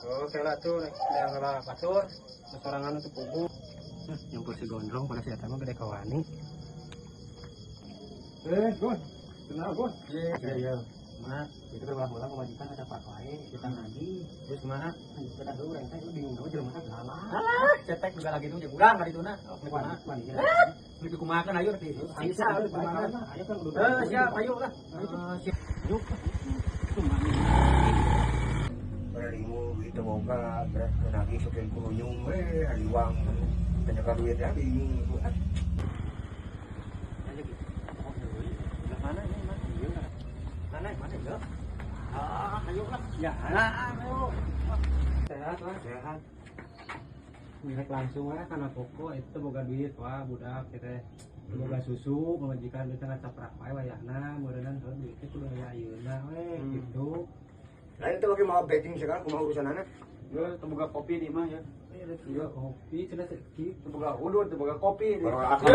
Oh, kela tuh yang kela batur, sorangan tuh pugu. Nyumpur si gondrong pada si eta mah gede kawani. Eh, Gon. Kenal, Gon. Iya, iya, iya. Mah, itu berulang-ulang pamajikan ada pak wae, kita nagih. Terus kumaha? Kita dulu urang teh bingung teh jelema teh salah. Alah, cetek juga lagi tuh jeung urang ka dituna. Kumaha? Ini kumaha kan ayo rek siksa kumaha. Ayo kan udah. Eh, siap, ayo lah. Eh, siap. Yuk. Berimu gitu boga berat nagih sok kurunyung we aliwang penjaga duit ya bingung gua. Ayo gitu. Oh, deui. Belah mana ini mana? Iya. Mana mana ya? Ah, ayo lah. Ya, Nah, ayo. sehat lah. Sehat. Mirek langsung we kana toko itu boga duit wah budak teh. Boga susu pamajikan duit ngacaprak wae wayahna meureunnan heuh duit teh kudu aya ayeuna we gitu. Lain tuh lagi mau betting sekarang kumaha urusanana? Yo, teu boga kopi di mah ya. Iya kopi cenah kieu. Teu boga udud, teu boga kopi. Baru aku.